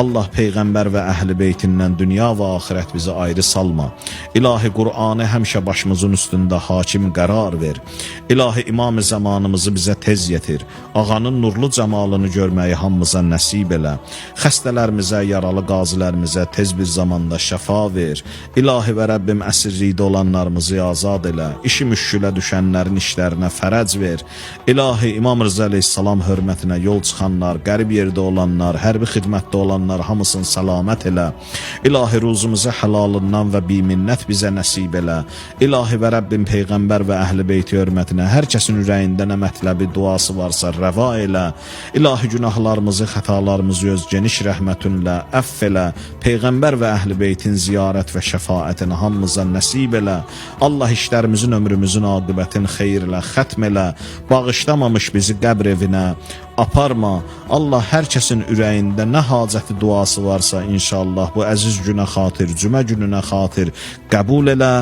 Allah peyğəmbər və əhli beytindən dünya və axirət bizi ayrı salma. İlahi Qur'anı həmişə başımızın üstündə hakim qərar ver. İlahi imam zamanımızı bizə tez yetir. Ağanın nurlu cəmalını görməyi hamımıza nəsib elə. Xəstələrimizə, yaralı qazilərimizə tez bir zamanda şəfa ver. İlahi və Rəbbim əsirlikdə olanlarımızı azad elə. İşi müşkülə düşənlərin işlərinə fərəc ver. İlahi İmam Rıza əleyhissalam hörmətinə yol çıxanlar, qərib yerdə olanlar, hərbi xidmətdə olanlar hamısını səlamət elə. İlahi ruzumuzu həlalından və biminnət bizə nəsib elə. İlahi və Rəbbim peyğəmbər və əhli beyti hörmətinə hər kəsin ürəyində nə mətləbi, duası varsa rəva elə. İlahi günahlarımızı, xətalarımızı öz geniş rəhmətinlə əfv elə. Peyğəmbər və əhli beytin ziyarət və şəfaətini hamımıza nəsib elə. Allah işlərimizin, ömrümüzün aqibətin xeyirlə xətm elə. Bağışlamamış bizi qəbr evinə aparma. Allah hər kəsin ürəyində nə hacəti duası varsa inşallah bu əziz günə xatir, cümə gününə xatir qəbul elə.